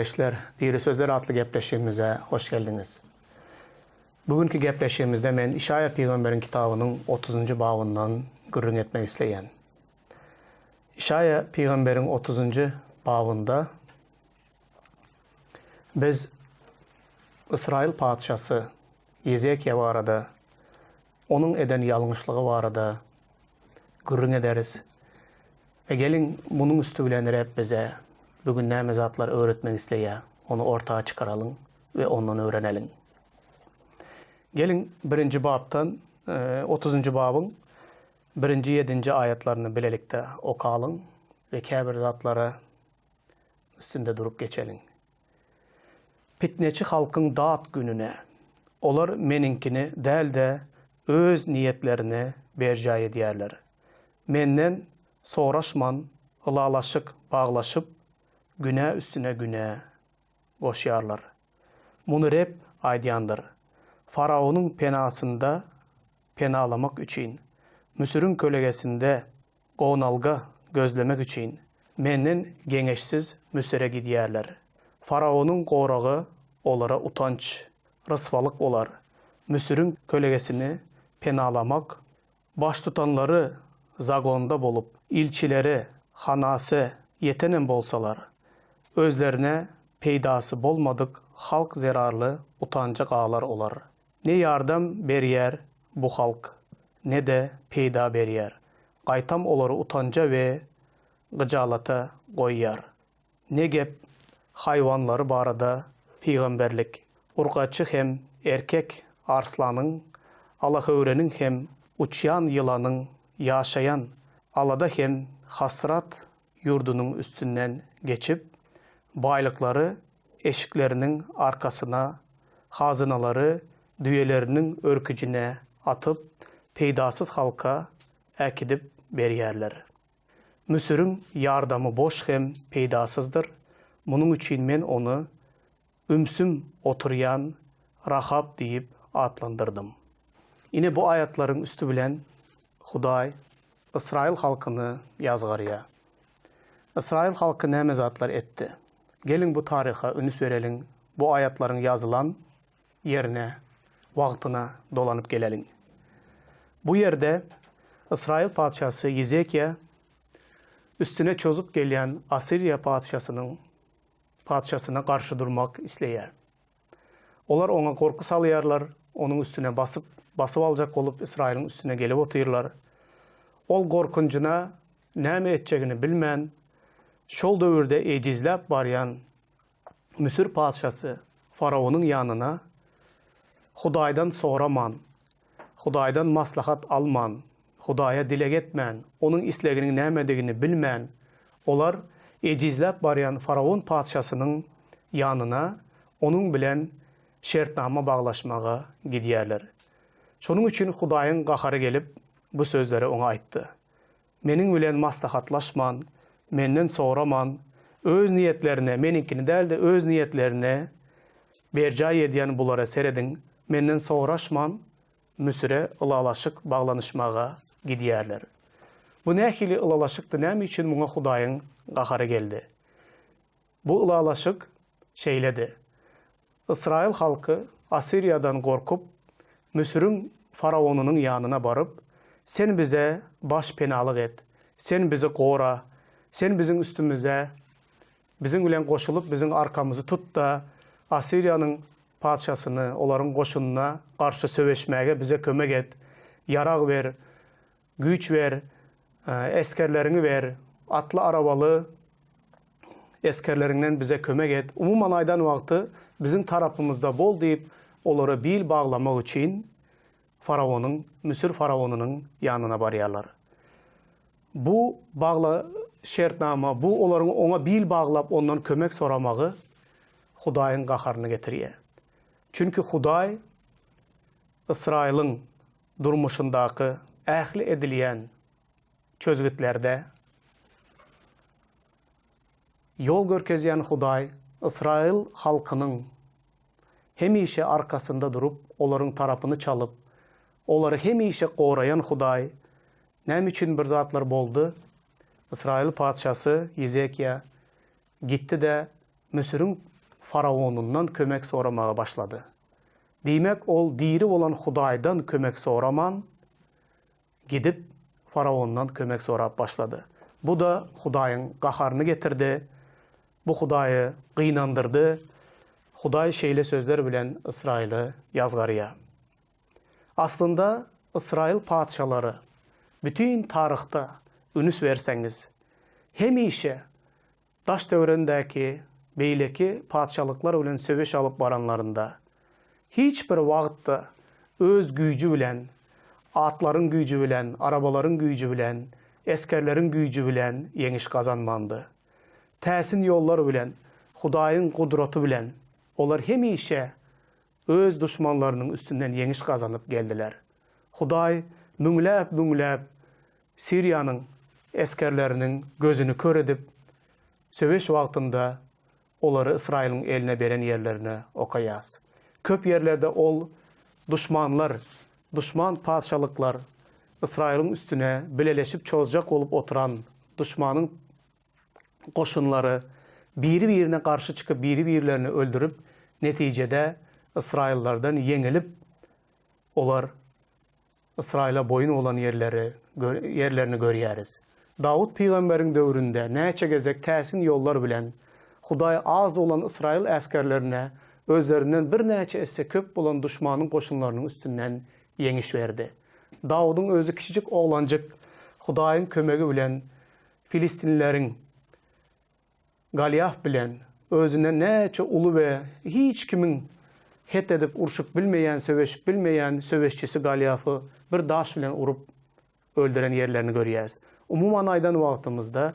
Ildeşler, Diri Sözler atly gepleşigimize hoş geldiňiz. Bu günki gepleşigimizde men Işaýa pygamberiň kitabynyň otuzynjy babyndan gürrüň etmek isleýän. Işaýa pygamberiň otuzynjy babynda biz Ysraýyl patyşasy Ýezekiýa barada, onuň eden ýalňyşlygy barada gürrüň ederis. We geliň, munuň üsti bilen Reb bize bu gün näme zatlar öwretmek isleýär, ony orta çykaralyň we ondan öwreneliň. Geliň, birinji bapdan, otuzynjy babyň birinji ýedinji aýatlaryny bilelikde okalyň we käbir zatlara üstünde durup geçeliň. Pitneçi halkyň dat gününe, olar meniňkini däl-de, öz niýetlerini berjaý edýärler. Menden soraşman ylalaşyk baglaşyp, günä üstüne günä goşýarlar. Muny Reb aýdýandyr. Faraonyň penasynda penalamak üçin, Müsüriň kölegesinde gonalga gözlemek üçin, menden geňeşsiz Müsüre gidýärler. Faraonyň goragy olara utanç, ryswalyk bolar. Müsüriň kölegesini penalamak Baştutanlary zagonda bolup, ilçileri Hanase ýetenem bolsalar, özlerine peýdasy bolmadyk halk zerarly utanja galar olar. Ne ýardam berýär bu halk, ne-de peýda berýär. Gaýtam olary utanja we gyjalata goýýar. Negep haýwanlary barada pygamberlik. Urkaçy hem erkek arslanyň, alahöwreniň hem uçýan ýylanyň ýaşaýan alada hem hasrat ýurdunyň üstünden geçip, baýlyklary eşikleriniň arkasyna, hazynalary düýeleriniň örküjine atyp, peýdasyz halka äkidip berýärler. Müsüriň ýardamy boş hem peýdasyzdyr, munuň üçin men ony Ümsüm oturýan Rahap diýip atlandyrdym. Ine bu aýatlaryň üsti bilen Hudaý ysraýyl halkyny ýazgarýar. Ysraýyl halky näme zatlar etdi? Geliň bu taryha ünüs bereliň, bu aýatlaryň ýazylan ýerine, wagtyna dolanyp geleliň. Bu ýerde Ysraýyl patyşasy Ýezekiýa üstüne çozup gelýän Assiriýa patyşasynyň patyşasyna garşy durmak isleýär. Olar oňa gorky salýarlar, onuň üstüne basyp, basyp aljak bolup Ysraýylyň üstüne gelip otyrlar. Ol gorkunjyna näme etjegini bilmän, şol döwürde ejizläp barýan Müsür patyşasy faraonyň ýanyna Hudaýdan soraman, Hudaýdan maslahat alman, Hudaýa dileg etmän, onuň isleginiň nämedigini bilmän, olar ejizläp barýan faraon patyşasynyň ýanyna onuň bilen şertnama baglaşmaga gidýärler. Şonuň üçin Hudaýyň gahary gelip, bu sözleri oňa aýtdy. Meniň bilen maslahatlaşman, menden soraman, öz niýetlerine, meniňkini däl-de, öz niýetlerine berjaý edýän bulara serediň, menden soraşman, Müsüre ylalaşyk baglanyşmaga gidýärler. Bu nähili ylalaşykdy, näme üçin muňa Hudaýyň gahary geldi? Bu ylalaşyk şeýledi, Ysraýyl halky Assiriýadan gorkup, Müsüriň faraonynyň ýanyna baryp, Sen bize başpenalyk et, sen bizi gora, sen biziň üstümize, biziň bilen goşulyp, biziň arkamyzy tut-da, Assiriýanyň patyşasyny, olaryň goşunyna garşy söweşmäge bize kömek et, ýarag ber, Güýç ber, esgerleriňi ber, atly-arabaly esgerleriňden bize kömek et, umuman aýdan wagty biziň tarapymyzda bol diýip, olara bil baglamak üçin faraonyň, Müsür faraonynyň ýanyna barýarlar. Bu bagla şertnama, bu olaryň oňa bil baglap ondan kömek soramagy Hudaýyň gaharyny getirýär. Çünki Hudaý Ysraýylyň durmuşyndaky ähli edilýän çözgütlerde ýol görkezýän Hudaý ysraýyl halkynyň hemişe arkasynda durup, olaryň tarapyny çalyp, olary hemişe goraýan Hudaý näme üçin bir zatlar boldy? Ysraýyl patyşasy Ýezekiýa gitdi-de, Müsüriň. faraonyndan kömek soramaga başlady. Diýmek, ol diri bolan Hudaýdan kömek soraman, gidip, faraondan kömek sorap başlady. Bu-da Hudaýyň gaharyny getirdi, bu Hudaýy gynandyrdy. Hudaý şeýle sözler bilen Ysraýyly ýazgarýar. Aslynda, Ysraýyl patyşalary bütin taryhda ünüs berseňiz, hemişe daş-töweregindäki beýleki patyşalyklar bilen söweş alyp baranlarynda, hiç bir wagtda öz güýji bilen, atlaryň güýji bilen, arabalaryň güýji bilen, esgerleriň güýji bilen ýeňiş gazanmandy. Täsin ýollar bilen, Hudaýyň gudraty bilen olar hemişe öz duşmanlarynyň üstünden ýeňiş gazanyp geldiler. Hudaý müňläp-müňläp Siriýanyň esgerleriniň gözüni kör edip, söweş wagtynda olary Ysraýylyň eline beren ýerlerini okaýas. Köp ýerlerde ol duşmanlar, duşman patyşalyklar Ysraýylyň üstüne bileleşip çozjak bolup oturan duşmanyň goşunlary biri-birine garşy çykyp, biri-birlerini öldürip, netijede ysraýyllardan ýeňilip, olar Ysraýyla boýun bolan ýerleri ýerlerini görýäris. Dawut pygamberiň döwründe näçe gezek täsin ýollar bilen Hudaý az bolan ysraýyl äsgerlerine özlerinden birnäçe esse köp bolan duşmanyň goşunlarynyň üstünden ýeňiş berdi. Dawudyň özi kiçijik oglanjyk Hudaýyň kömegi bilen Filistinlileriň Galýaf bilen özünden näçe uly we hiç kimiň het edip urşup bilmeýän, söweşip bilmeýän söweşçisi Galýafy bir daş bilen urup öldüren ýerlerini görýäs. Umuman aýdan wagtymyzda,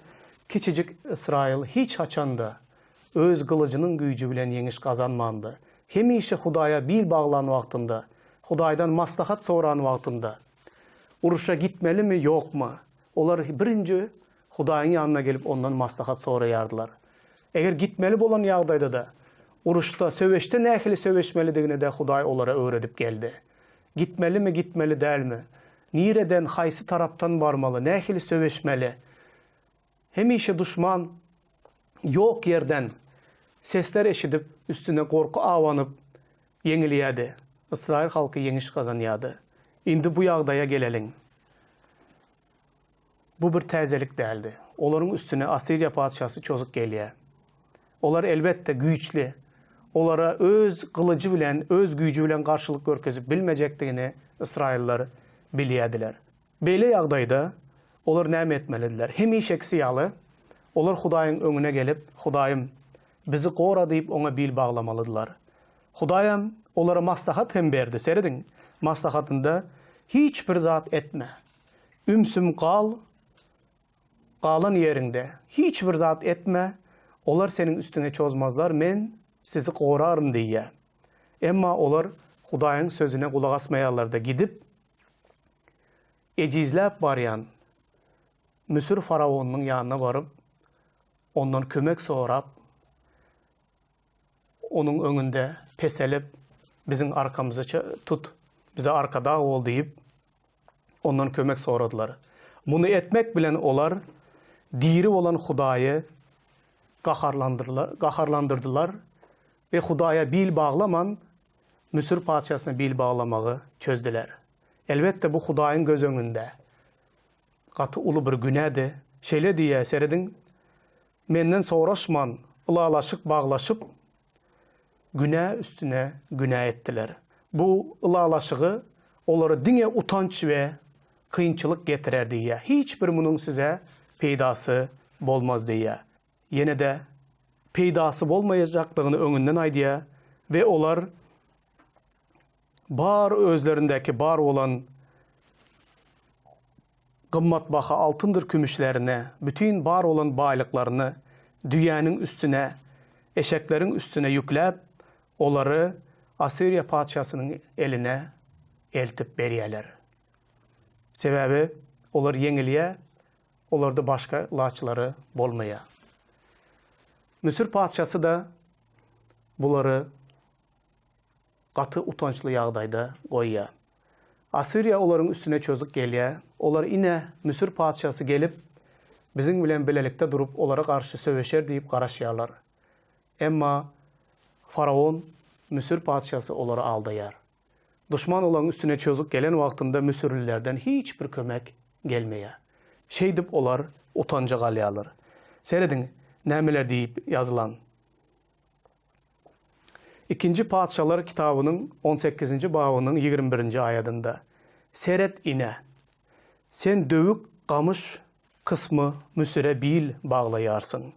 kiçijik Ysraýyl hiç haçan-da öz gylyjynyň güýji bilen ýeňiş gazanmandy. Hemişe Hudaýa bil baglan wagtynda, Hudaýdan maslahat soran wagtynda, urşa gitmelimi, ýokmy, Olar birinji Hudaýyň ýanyna gelip, ondan maslahat soraýardylar. Eger gitmeli bolan ýagdaýda-da, uruşda, söweşde nähili söweşmelidigini-de Hudaý olara öwredip geldi. Gitmelimi, gitmeli dälmi? Nireden, haýsy tarapdan barmaly, nähili söweşmeli? Hemişe duşman ýok ýerden sesler eşidip, üstüne gorky abanyp, ýeňilýärdi. Ysraýyl halky ýeňiş gazanýardy. Indi bu ýagdaýa geleliň. Bu bir täzelik däldi. Olaryň üstüne Assiriýa patyşasy çozup gelýär. Olar, elbetde, güýçli. Olara öz gylyjy bilen, öz güýji bilen garşylyk görkezip bilmejekdigini ysraýyllar bilýärdiler. Beýle ýagdaýda olar näme etmelidiler? Hemişekisi ýaly, olar Hudaýyň öňüne gelip, Hudaýym, bizi gora diýip, Oňa bil baglamalydylar. Hudaýam olara maslahat hem berdi, serediň, maslahatynda, Hiç bir zat etme. Ümsüm gal, galan ýeriňde hiç bir zat etme, olar seniň üstüňe çozmazlar, men sizi goraryn diýýär. Emma olar Hudaýyň sözüne gulak asmaýarlar-da, gidip, ejizläp barýan Müsür faraonynyň ýanyna baryp, ondan kömek sorap, Onuň öňünde peselip, biziň arkamyzy tut, bize arkadag bol diýip, ondan kömek soradylar. Muny etmek bilen olar diri bolan Hudaýy gaharlandyrdylar we Hudaýa bil baglaman, Müsür patyşasyna bil baglamagy çözdüler. Elbetde, bu Hudaýyň göz öňünde gaty uly bir günädi. Şeýle diýýär, serediň, Menden soraşman, ylalaşyk baglaşyp, günä üstüne günä etdiler. Bu ylalaşygy olara diňe utanç we kynçylyk getirer diýýär. Hiç bir munuň size peýdasy bolmaz diýýär. Ýene-de peýdasy bolmaýajakdygyny öňünden aýdýar we olar bar özlerindäki bar bolan gymmatbaha altyndyr kümüşlerini, bütin bar bolan baýlyklaryny düýäniň üstüne, eşekleriň üstüne ýükläp, olary Assiriýa patyşasynyň eline eltip berýärler. Sebäbi olar ýeňilýär, olarda başga laçlary bolmaýar. Müsür patyşasy-da bulary gaty utançly ýagdaýda goýýar. Assiriýa olaryň üstüne çozup gelýär. Olar ine, Müsür patyşasy gelip, biziň bilen bilelikde durup, olara garşy söweşer diýip garaşýarlar. Emma. Faraon, Müsür patyşasy olary aldaýar. Duşman olaryň üstüne çozup gelen wagtynda müsürlilerden hiç bir kömek gelmeýär. Şeýdip olar utanja galýarlar. Serediň, nämeler diýip ýazylan. Ikinji Patyşalar kitabynyň on sekizinji babynyň 21-nji aýadynda, Seret ine, sen döwük gamyş kysmy Müsüre bil baglaýarsyň.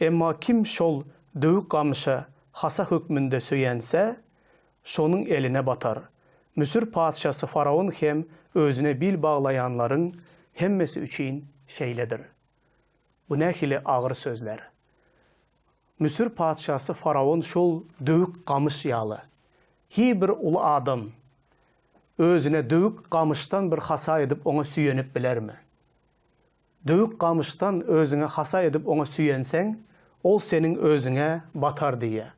Emma kim şol döwük gamyşa hasa hökmünde söýense, şonuň eline batar. Müsür patyşasy faraon hem özüne bil baglaýanlaryň hemmesi üçin şeýledir. Bu nähili agyr sözler! Müsür patyşasy faraon şol döwük gamyş ýaly. Hiý bir uly adam özüne döwük gamyşdan bir hasa edip oňa süýenip bilermi? Döwük gamyşdan özüňe hasa edip oňa süýenseň, ol seniň özüňe batar diýýär.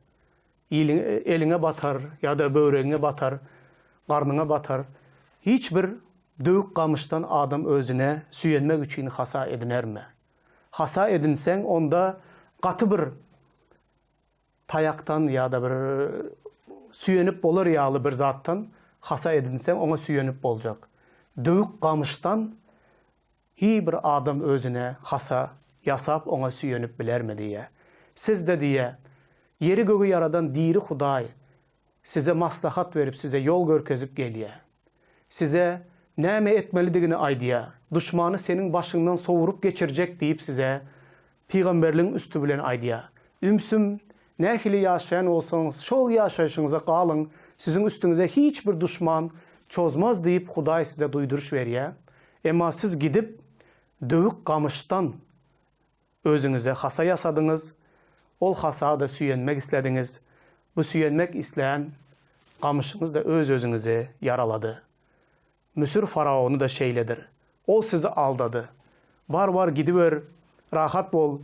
Eliňe batar ýa-da böwregiňe batar, garnyňa batar. Hiç bir döwük gamyşdan adam özüne süýenmek üçin hasa edinermi? Hasa edinseň, onda gaty bir taýakdan ýa-da bir süýenip bolar ýaly bir zatdan hasa edinseň, oňa süýenip boljak. Döwük gamyşdan Hiý bir adam özüne hasa ýasap oňa süýenip bilermi diýýä. Sizde diýýä, ýeri-gögi ýaradan diri Hudaý size maslahat berip size ýol görkezip gelýä. Size näme etmelidigini aýdýa, duşmany seniň başyňdan sowuryp geçirjek diýip size pygamberligiň üsti bilen aýdýa. Ümsüm nähili ýaşaýan bolsaňyz şol ýaşaýşyňyza galyň, siziň üstüňize hiç bir duşman çozmaz diýip Hudaý size duýduryş berýä. Emma siz gidip, döwük gamyşdan özüňize hasa ýasadyňyz, ol hasa-da süýenmek islediňiz. Bu süýenmek islän gamyşyňyz-da öz-özüňizi ýaralady. Müsür faraony-da şeýledir. Ol sizi aldady. Bar, bar, gidiber, rahat bol,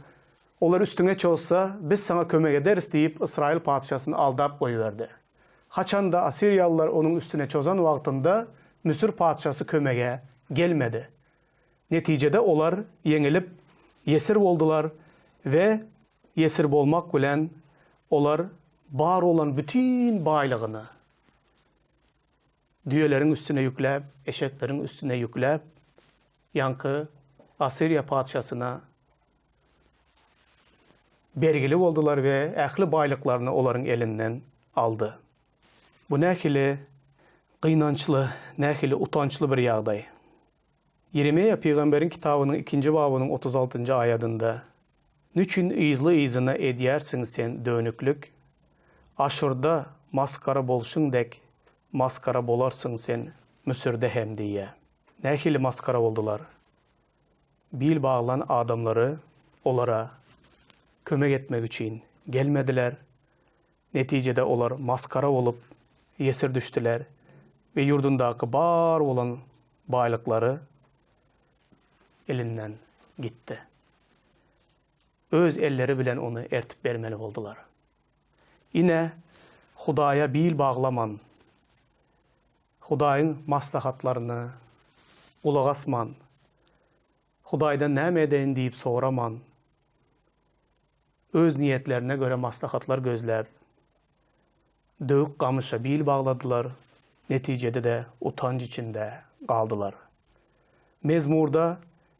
olar üstüňe çozsa, biz saňa kömek ederis diýip, Ysraýyl patyşasyny aldap goýberdi. Haçanda assiriýalylar onuň üstüne çozan wagtynda Müsür patyşasy kömege gelmedi. Netijede olar ýeňilip, ýesir boldular we ýesir bolmak bilen olar bar bolan bütin baýlygyny düýeleriň üstüne ýükläp, eşekleriň üstüne ýükläp, ýaňky Assiriýa patyşasyna bergili boldular we ähli baýlyklaryny olaryň elinden aldy. Bu nähili gynançly, nähili utançly bir ýagdaý! Ýeremeýa pygamberiň kitabynyň ikinji babynyň 36-njy aýadynda, Nüçin yzly-yzyna edýärsiň sen dönüklik? Aşurda masgara bolşuň dek, masgara bolarsyň sen Müsürde hem diýýär. Nähili masgara boldular? Bil baglan adamlary olara kömek etmek üçin gelmediler. Netijede olar masgara bolup, ýesir düşdüler we ýurdundaky bar bolan baýlyklary elinden gitdi. Öz elleri bilen ony ertip bermeli boldular. Ine, Hudaýa bil baglaman, Hudaýyň maslahatlaryna gulak asman, Hudaýdan näme edeýin diýip soraman, öz niýetlerine görä maslahatlar gözläp, döwük gamyşa bil bagladylar, netijede-de utanç içinde galdylar. Mezmurda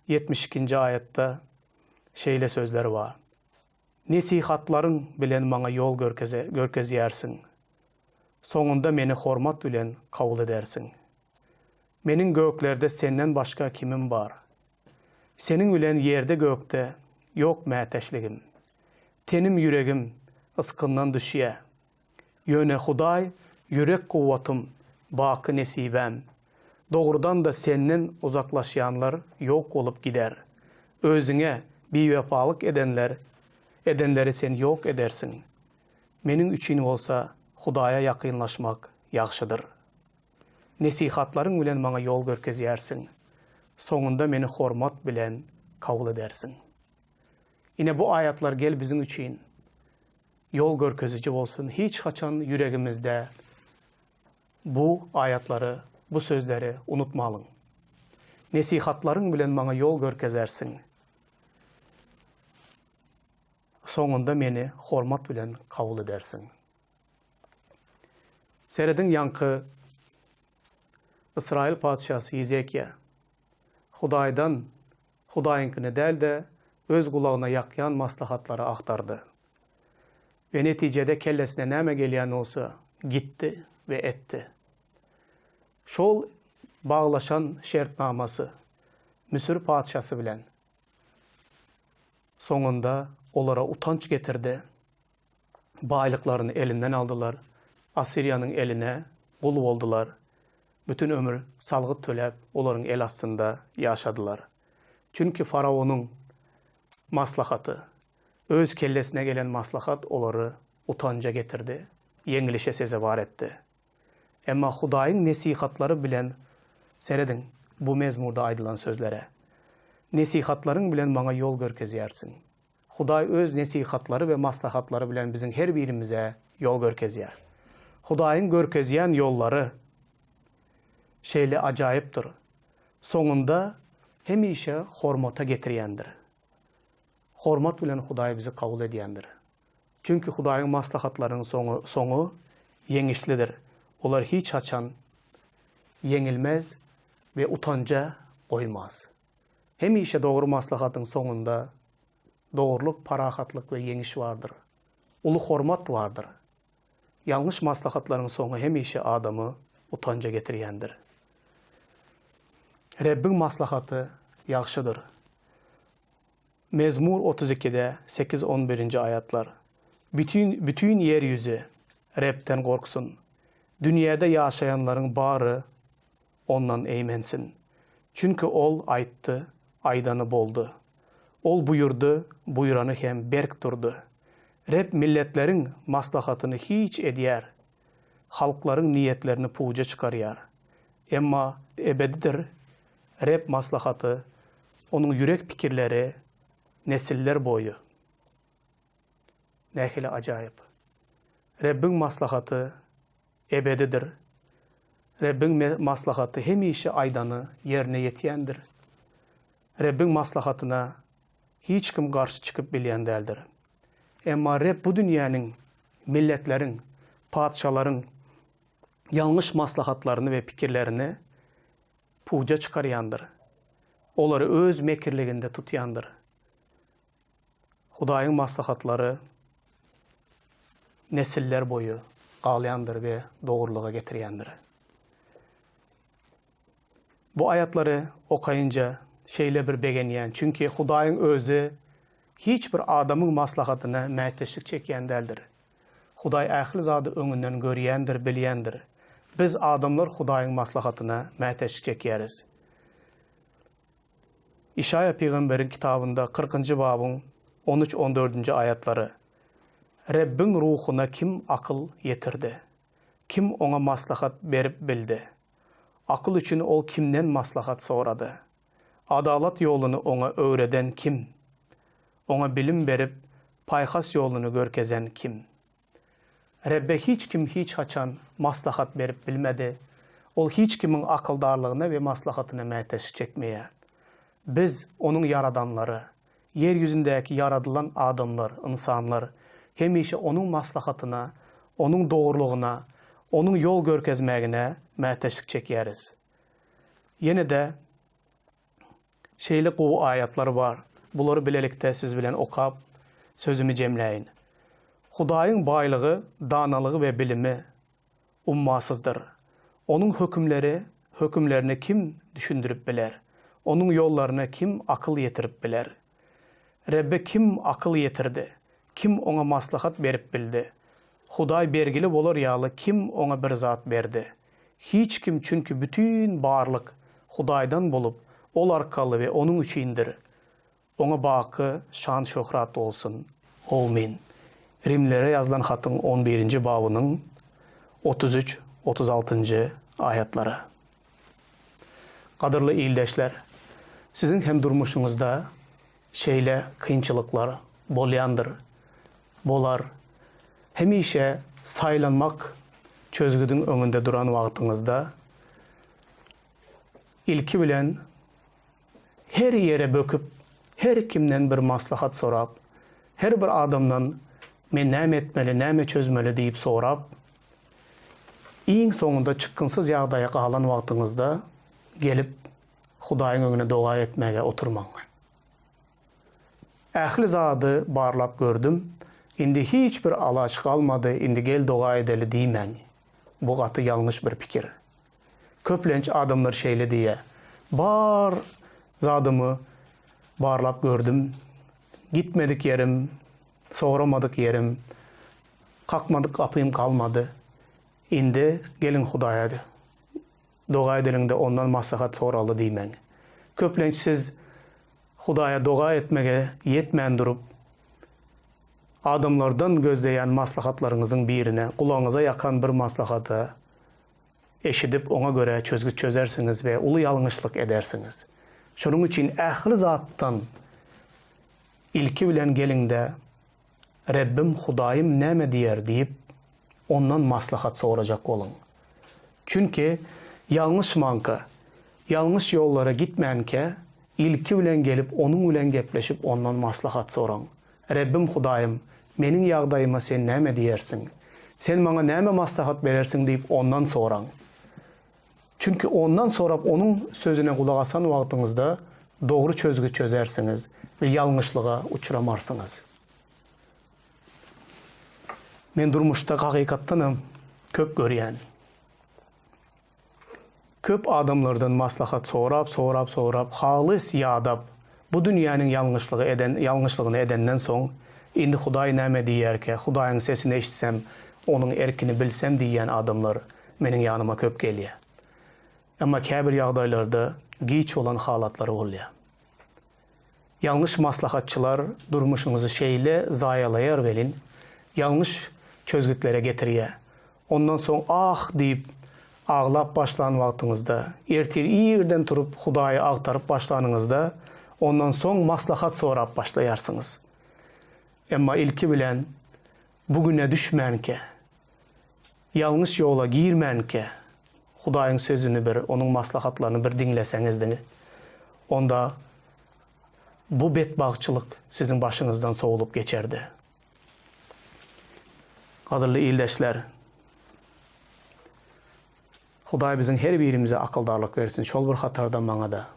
72-nji aýatda şeýle sözler bar, Nesihatlaryň bilen maňa ýol görkezýärsiň. Soňunda meni hormat bilen kabul edersiň. Meniň göklerde senden başga kimim bar? Seniň bilen ýerde-gökde ýok mätäçligim. Tenim ýüregim ysgyndan düşýä. Ýöne Hudaý ýürek kuwwatym, baky nesibäm. Dogrudan-da senden uzaklaşýanlar ýok bolup gider. Özüňe biwepalyk edenler edenleri sen ýok edersiň. Meniň üçin bolsa Hudaýa ýakynlaşmak ýagşydyr. Nesihatlaryň bilen maňa ýol görkezýärsiň, soňunda meni hormat bilen kabul edersiň. Ine bu aýatlar gel biziň üçin ýol görkeziji bolsun, hiç haçan ýüregimizde bu aýatlary, bu sözleri unutmalyň. Nesihatlaryň bilen maňa ýol görkezersiň. Soňunda meni hormat bilen kabul edersiň. Serediň ýaňky Ysraýyl patyşasy Ýezekiýa Hudaýdan Hudaýyňkyny däl-de, öz gulagyna ýakýan maslahatlary agtardy. We netijede kellesine näme gelýän bolsa, gitdi we etdi. Şol baglaşan şertnamasy Müsür patyşasy bilen soňunda olara utanç getirdi. Baýlyklaryny elinden aldylar, Assiriýanyň eline gul boldular, bütin ömür salgyt töläp, olaryň el astynda ýaşadylar. Çünki faraonyň maslahaty, öz kellesine gelen maslahat olary utanja getirdi, ýeňlişe sezewar etdi. Emma Hudaýyň nesihatlary bilen, serediň, bu mezmurda aýdylan sözlere, Nesihatlaryň bilen maňa ýol görkezýärsiň. Hudaý öz nesihatlary we maslahatlary bilen biziň her birimize ýol görkezýär. Hudaýyň görkezýän ýollary şeýle ajaýypdyr, soňunda hemişe hormata getirýändir. Hormat bilen Hudaý bizi kabul edýändir. Çünki Hudaýyň maslahatlarynyň soňy, soňy ýeňişlidir. Olar hiç haçan ýeňilmez we utanja goýmaz. Hemişe dogry maslahatyň soňunda dogrulyk, parahatlyk we ýeňiş bardyr. Uly hormat bardyr. Ýalňyş maslahatlaryň soňy hemişe adamy utanja getirýändir. Rebbiň maslahaty ýagşydyr. Mezmur 32-de sekiz-on birinji aýatlar. Bütin, bütin ýer ýüzi Rebden gorksun. Dünýäde ýaşaýanlaryň bary Ondan eýmensin. Çünki Ol aýtdy, aýdany boldy. Ol buýurdy, buýrany hem berk durdy. Reb milletleriň maslahatyny hiç edýär, halklaryň niýetlerini puja çykarýar. Emma ebedidir Reb maslahaty, Onuň ýürek pikirleri nesiller boýy. Nähili ajaýyp! Rebbiň maslahaty ebedidir. Rebbiň maslahaty hemişe aýdany ýerine ýetýändir. Rebbiň maslahatyna hiç kim garşy çykyp bilýän däldir. Emma Reb bu dünýäniň, milletleriň, patyşalaryň ýalňyş maslahatlaryny we pikirlerini puja çykarýandyr. Olary öz mekirliginde tutýandyr. Hudaýyň maslahatlary nesiller boýy galýandyr we dogrulyga getirýändir. Bu aýatlary okaýynja şeýle bir begenýän, çünki Hudaýyň özi hiç bir adamyň maslahatyna mätäçlik çekýän däldir. Hudaý ähli zady öňünden görýändir, bilýändir. Biz adamlar Hudaýyň maslahatyna mätäçlik çekýäris. Işaýa pygamberiň kitabynda kyrkynjy babyň on üç-on dördünji aýatlary, Rebbiň Ruhuna kim akyl ýetirdi? Kim oňa maslahat berip bildi? Akyl üçin ol kimden maslahat sorady? Adalat ýoluny oňa öwreden kim? Oňa bilim berip, paýhas ýoluny görkezen kim? Rebbe hiç kim hiç haçan maslahat berip bilmedi. Ol hiç kimiň akyldarlygyna we maslahatyna mätäçlik çekmeýär. Biz, Onuň ýaradanlary, ýer ýüzündäki ýaradylan adamlar, ynsanlar, hemişe Onuň maslahatyna, Onuň dogrulygyna, Onuň ýol görkezmegine mätäçlik çekýäris. Ýene-de Şeýle gowy aýatlar bar. Bulary bilelikde siz bilen okap, sözümi jemläýin. Hudaýyň baýlygy, danalygy we bilimi ummasyzdyr. Onuň hökümleri, hökümlerini kim düşündirip biler? Onuň ýollaryna kim akyl ýetirip biler? Rebbe kim akyl ýetirdi? Kim Oňa maslahat berip bildi? Hudaý bergili bolar ýaly kim Oňa bir zat berdi? Hiç kim, çünki bütin barlyk Hudaýdan bolup, Ol arkaly we Onuň üçindir. Oňa baky şan-şöhrat bolsun. Omyn. Rimlilere ýazylan hatyň on birinji babynyň 33, 36-njy aýatlary. Gadyrly ildeşler, siziň hem durmuşyňyzda şeýle kynçylyklar bolýandyr, bolar. Hemişe saýlanmak çözgüdiň öňünde duran wagtyňyzda ilki bilen her ýere böküp, her kimden bir maslahat sorap, her bir adamdan men näme etmeli, näme çözmeli diýip sorap, Iň soňunda çykgynsyz ýagdaýa galan wagtyňyzda gelip Hudaýyň öňüne doga etmäge oturmaň. Ähli zady barlap gördüm, indi hiç bir alaç galmady, indi gel doga edeli diýmäň. Bu gaty ýalňyş bir pikir. Köplenç adamlar şeýle diýýär, Bar zadymy barlap gördüm, gitmedik ýerim, soramadyk ýerim, kakmadyk gapym galmady. Indi geliň Hudaýa doga edeliň-de ondan maslahat soraly diýmäň. Köplenç siz Hudaýa doga etmege ýetmän durup, adamlardan gözleýän maslahatlaryňyzyň birine, gulagyňyza ýakan bir maslahata eşidip, oňa görä çözgüt çözersiňiz we uly ýalňyşlyk edersiňiz. Şonuň üçin ähli zatdan ilki bilen geliň-de, Rebbim Hudaýym näme diýer diýip, Ondan maslahat sorajak boluň. Çünki ýalňyşmanka, ýalňyş ýollara gitmänkä, ilki bilen gelip Onuň bilen gepleşip Ondan maslahat soraň. Rebbim Hudaýym, meniň ýagdaýyma Sen näme diýersiň? Sen maňa näme maslahat berersiň diýip Ondan soraň. Çünki Ondan sorap Onuň sözüne gulak asan wagtyňyzda dogry çözgüt çözersiňiz we ýalňyşlyga uçramarsyňyz. Men durmuşda hakykatdanam köp görýän. Köp adamlardan maslahat sorap, sorap, sorap, halys ýadap, bu dünýäniň ýalňyşlygy eden, ýalňyşlygyny edenden soň, indi Hudaý näme diýýärkä, Hudaýyň sesini eşitsem, Onuň erkini bilsem diýýän adamlar meniň ýanyma köp gelýär. Emma käbir ýagdaýlarda giç bolan halatlary bolýar. Ýalňyş maslahatçylar durmuşyňyzy şeýle zaýalaýar welin, ýalňyş çözgütlere getirýär. Ondan soň ah diýip aglap başlan wagtyňyzda, ertir irden turup Hudaýy agtaryp başlanyňyzda, ondan soň maslahat sorap başlaýarsyňyz. Emma ilki bilen bu güne düşmänkä, ýalňyş ýola girmänkä, Hudaýyň sözüni bir, Onuň maslahatlaryny bir diňleseňizdiňiz, onda bu betbagtçylyk siziň başyňyzdan sowlup geçerdi. Gadyrly ildeşler! Hudaý biziň her birimize akyldarlyk bersin, şol bir hatarda maňa-da.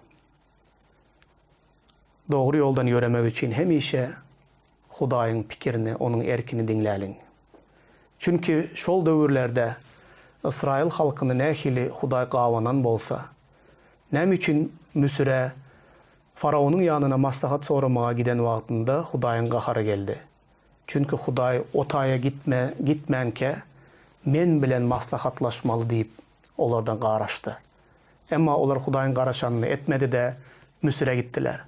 Dogry ýoldan ýöremek üçin hemişe Hudaýyň pikirini, Onuň erkini diňläliň. Çünki şol döwürlerde ysraýyl halkyny nähili Hudaý gabanan bolsa, näme üçin Müsüre faraonyň ýanyna maslahat soramaga giden wagtynda Hudaýyň gahary geldi? Çünki Hudaý o taýa gitme, gitmänkä, Men bilen maslahatlaşmaly diýip, olardan garaşdy. Emma olar Hudaýyň garaşanyny etmedi-de, Müsüre gitdiler.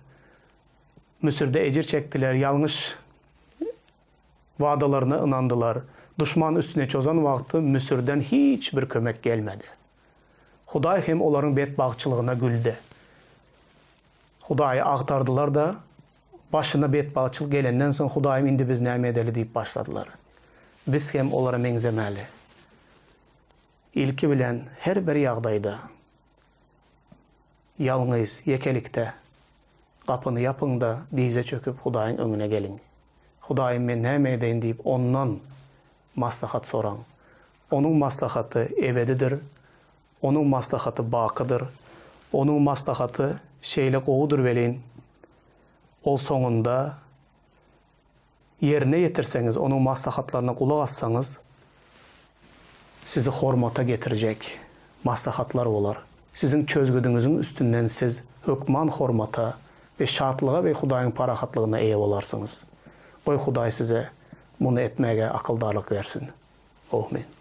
Müsürde ejir çekdiler, ýalňyş wadalaryna ynandylar. Duşman üstüne çozan wagty Müsürden hiç bir kömek gelmedi. Hudaý hem olaryň betbagtçylygyna güldi. Hudaýy agtardylar-da, başyna betbagtçylyk gelenden soň, Hudaýym indi biz näme edeli diýip başladylar. Biz hem olara meňzemäli. Ilki bilen her bir ýagdaýda ýalňyz, ýekelikde gapyny ýapyň-da, dyza çöküp Hudaýyň öňüne geliň. Hudaýym men näme edeýin diýip Ondan maslahat soraň. Onuň maslahaty ebedidir, Onuň maslahaty bakydyr. Onuň maslahaty şeýle gowudyr welin, ol soňunda ýerine ýetirseňiz, onuň maslahatlaryna gulak assaňyz, sizi hormata getirjek maslahatlar bolar. Siziň çözgüdiňiziň üstünden siz hökman hormata we şatlyga we Hudaýyň parahatlygyna eýe bolarsyňyz. Goý Hudaý size muny etmäge akyldarlyk bersin. Amen.